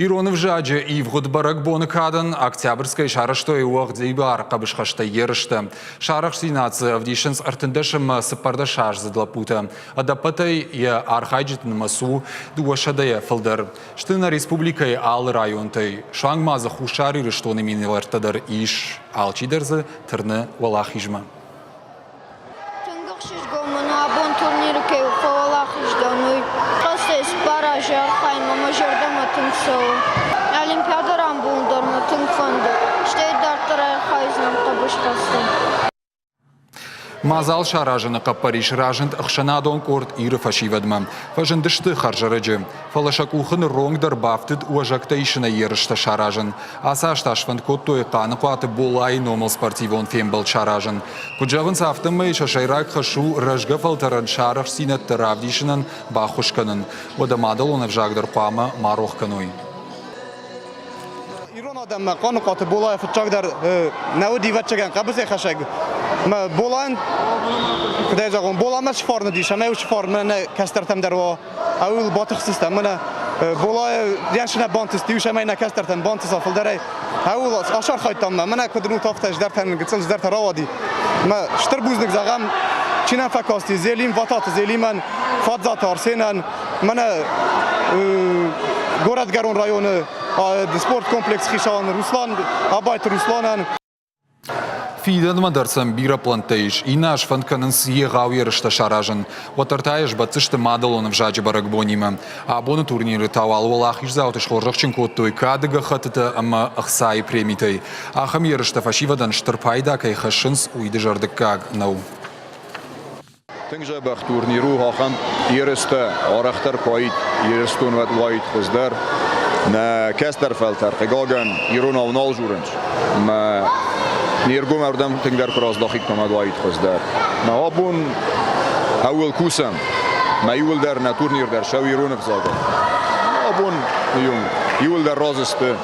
Ирон ӕвзаджы ивгъуыд бӕрӕгбоны кадӕн Октябрьскӕй сарӕзтой уӕгъдибар хъӕбысхӕстӕй ерыстӕ. Сӕ арӕхстдзинад дзы ӕвдисынц 13 ӕмӕ 14 аздзыд лӕппутӕ. Ӕдӕппӕтӕй йӕ архайджыты нымӕц у дыууӕсӕдӕйӕ фылдӕр. Сты нӕ республикӕйы алы районтӕй. Суанг ма дзы Хуссар Ирыстоны минӕвӕрттӕ дӕр ис. Алчидӕр дзы тырны уӕлахизмӕ. Тынг ӕхсызгон мын у, абон турниры кӕй фӕуӕлахиз дӕн, уый. Хъазтӕй цыппар азы архайын мӕ мӕ зӕрдӕмӕ тынг цӕуы. Олимпиадӕ рамбулын дӕр мӕ тынг фӕнды, стӕй дарддӕр архайдзынӕн хъӕбысхӕсты. Мадзал саразыны хъӕппӕрис разынд ӕхсӕнадон къорд Иры фӕсивӕдмӕ. Фӕзындысты хӕрзӕрӕджы. Фӕлӕ сӕ къухы ныронг дӕр бафтыд уӕзӕгтӕ исынӕй ерыстӕ саразын. Ацы аз та сфӕнд кодтой Хъаныхъуаты Болайы номыл спортивон фембӕлд саразын. Куыд зӕгъынц, афтӕмӕй сӕ сӕйраг хӕс у рӕзгӕ фӕлтӕрӕн сӕ арӕхстдзинӕдтӕ равдисынӕн баххуыс кӕнын. Уӕдӕ мадӕлон ӕвзаг дӕр хъуамӕ ма рох кӕной. Ирон адӕммӕ Хъаныхъуаты Болайы фыццагдӕр нӕ уыди, ӕвӕццӕгӕн, хъӕбысӕйхӕсӕг. Мӕ Болайӕн, куыдӕй зӕгъон, Боламӕ сфарн уыдис, ӕмӕ уыцы фарн мӕнӕ кӕстӕртӕм дӕр уа. Ауыл батыхстыстӕм, мӕнӕ Болайы йӕ бантысти, ус ӕмӕ нӕ кӕстӕртӕн бантыса фылдӕрӕй. Ауыл ацархайдтам мӕ, мӕнӕ куыд нут, афтӕ здӕртӕн гыццыл здӕртӕ рауади. Мӕ стыр бузныг зӕгъӕм, чи нӕм фӕкасти, Зелим Вататы Зелимӕн, Фадзаты Арсенӕн, мӕнӕ Горӕтгӕрон районы спорткомплекс хицауӕн Руслан, Абайты Русланӕн. Фидӕнмӕ дӕр сӕм бирӕ плӕнттӕ ис. Иннӕ аз фӕнд кӕнынц егъау ерыстӕ саразын. Уӕддӕр та йӕ сбӕтдзысты мадӕлон ӕвзаджы бӕрӕгбонимӕ. Абоны турниры та уал уӕлахиздзауты схорзӕхджын кодтой кады гӕххӕттытӕ ӕмӕ ӕхцайы премитӕй. Ахӕм ерыстӕ фӕсивӕдӕн стыр пайда кӕй хӕссынц, уый дызӕрдыггаг нӕу. Тынг дзӕбӕх турнир у, ахӕм ерыстӕ арӕхдӕр куы уаид, Ирыстонвӕд уаид хуыздӕр. Нӕ кӕстӕр фӕлтӕр, хъыгагӕн, иронау нал дзурынц. Мӕ не ргом ардӕм тынгдӕр куы раздахиккам, уӕд уаид хуыздӕр. Мӕ абон ӕууыл кусӕм, мӕ иууылдӕр нӕ турнир дӕр сӕу ирон ӕвзагыл. Абон иууылдӕр разы сты.